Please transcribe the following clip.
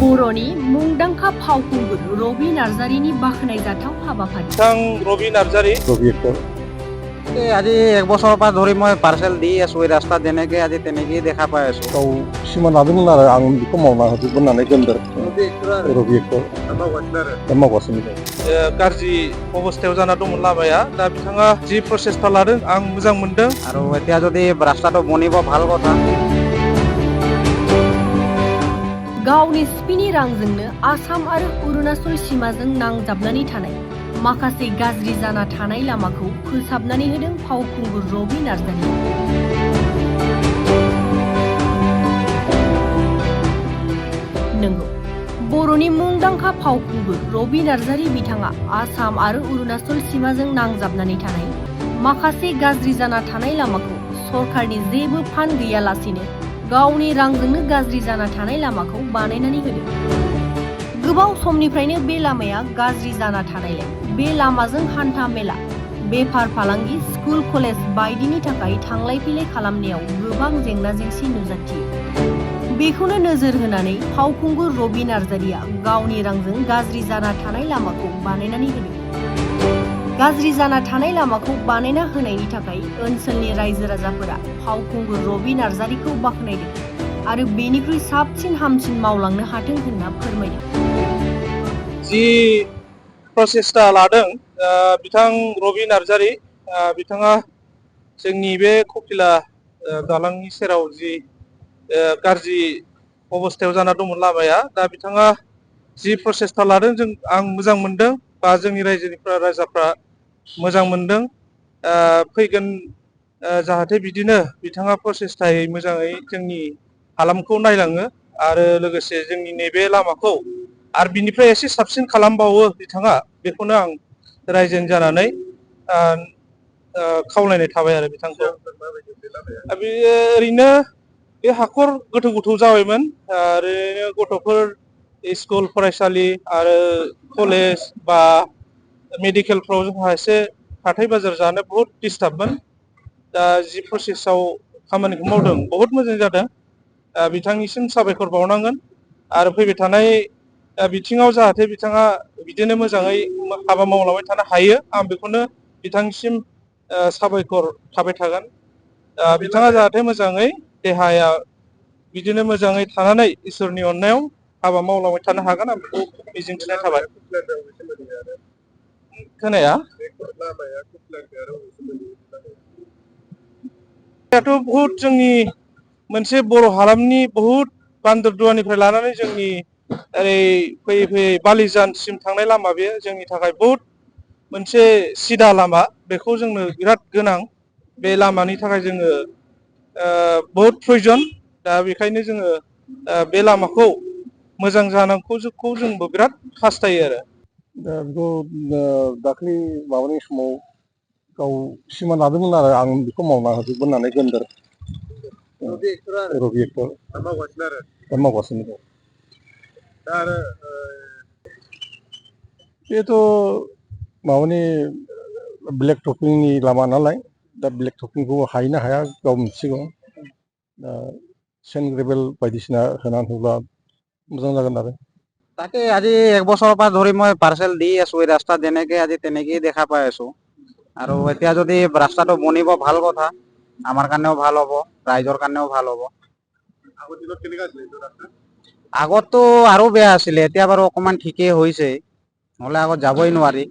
बर'नि मुंदांखा फावखुंगुर रबि नार्जारिनि बाख्नायजाथाव हाबाफारि। रबि नार्जारी আজি এক বছৰৰ পৰা ধৰি মই পাৰ্চেল দি আছো এই ৰাস্তাত যেনেকে আজি তেনেকেই দেখা পাই আছো। गाव सिमा लादोंमोन आरो आं बेखौ मावना होजोबगोन होननानै दोनदों रबि एक्टर दा मावगासिनो दं। गाज्रि अबस्थायाव जाना दंमोन लामाया, दा बिथाङा जि प्रसेसटा लादों आं मोजां मोनदों। আৰু এতিয়া যদি ৰাস্তাটো বনিব ভাল কথা। गावनि स्पिनि रांजोंनो आसाम आरो अरुणाचल सीमाजों नांजाबनानै थानाय माखासे गाज्रि जाना थानाय लामाखौ फोसाबनानै होदों फावखुंगुर रबि नार्जारी। नंगौ, बर'नि मुंदांखा फावखुंगुर रबि नार्जारी बिथाङा आसाम आरो अरुणाचल सीमाजों नांजाबनानै थानाय माखासे गाज्रि जाना थानाय लामाखौ सरकारनि जेबो फान्ड गैयालासेनो गावनि रांजोंनो गाज्रि जाना थानाय लामाखौ बानायनानै होदों। गोबाव समनिफ्रायनो बे लामाया गाज्रि जाना थानायलाय बे लामाजों हान्था मेला, बेफार फालांगि, स्कुल कलेज बायदिनि थाखाय थांलाय फैलाय खालामनायाव गोबां जेंना जेंसि नुजाथियो। बेखौनो नोजोर होनानै फावखुंगुर रबि नार्जारिया गावनि रांजों गाज्रि जाना थानाय लामाखौ बानायनानै होदों। गाज्रि जाना थानाय लामाखौ बानायना होनायनि थाखाय ओनसोलनि रायजो राजाफोरा फावखुंगुर रबि नार्जारिखौ बाख्नायदों आरो बेनिख्रुइ साबसिन हामसिन मावलांनो हाथों होनना फोरमायदों। जि प्रसेसटा लादों बिथां रबि नार्जारी, बिथाङा जोंनि बे कपिला दालांनि सेराव जि गाज्रि अबस्थायाव जाना दंमोन लामाया, दा बिथाङा जि प्रसेसटा लादों आं मोजां मोनदों, बा जोंनि रायजाफ्रा मोजां मोनदों। फैगोन जाहाथे बिदिनो बिथाङा प्रसेसटायै मोजाङै जोंनि हालामखौ नायलाङो आरो लोगोसे जोंनि नैबे लामाखौ आरो बिनिफ्राय एसे साबसिन खालामबावो बिथाङा, बेखौनो आं रायजोनि जानानै खावलायनाय थाबाय आरो बिथांखौ। बेयो ओरैनो बे हाखर गोथौ गोथौ जाबायमोन, ओरैनो गथ'फोर स्कुल फरायसालि आरो कलेज बा मेडिकेलफ्राव जोंहा एसे हाथाय बाजार जानो बहुत डिस्टार्बमोन। दा जि प्रसेसआव खामानिखौ मावदों बहुत मोजां जादों, बिथांनिसिम साबायखर बावनांगोन आरो फैबाय थानाय बिथिङाव जाहाथे बिथाङा बिदिनो मोजाङै हाबा मावलांबाय थानो हायो, आं बेखौनो बिथांनिसिम साबायखर थाबाय थागोन। बिथाङा जाहाथे मोजाङै देहाया बिदिनो मोजाङै थानानै इसोरनि अननायाव हाबा मावलांबाय थानो हागोन, आं बेखौ मिजिंथिनाय थाबाय। खोनाया दाथ' बहुत जोंनि मोनसे बर' हालामनि बहुत बान्दरदुवानिफ्राय लानानै जोंनि ओरै फैयै फैयै बालिजानसिम थांनाय लामा, बे जोंनि थाखाय बहुत मोनसे सिदा लामा, बेखौ जोंनो बिराद गोनां। बे लामानि थाखाय जोङो बहुत प्रयजन, दा बेखायनो जोङो बे लामाखौ मोजां जानांगौखौ जोंबो बिराद हास्थायो आरो। दा बेखौ दाख्लै माबानि समाव गाव सिमा लादोंमोन आरो आं बेखौ मावना होजोबगोन होननानै दोनदों रबि एक्टर दा मावगासिनो दं। बेथ' माबानि ब्लेक टपिंनि लामा नालाय, दा ब्लेक टपिंखौ हायो ना हाया गाव मिथिगौ। दा सेन्ट ग्रेभेल बायदिसिना होनानै होब्ला मोजां जागोन आरो। তাকে আজি এক বছৰৰ পৰা ধৰি মই পাৰ্চেল দি আছো এই ৰাস্তাত যেনেকে আজি তেনেকেই দেখা পাই আছো। আৰু এতিয়া যদি ৰাস্তাটো বনিব ভাল কথা, আমাৰ কাৰণেও ভাল হ'ব, ৰাইজৰ কাৰণেও ভাল হ'ব। আগততো আৰু বেয়া আছিলে, এতিয়া বাৰু অকমান ঠিকেই হৈছে, নহ'লে আগত যাবই নোৱাৰি।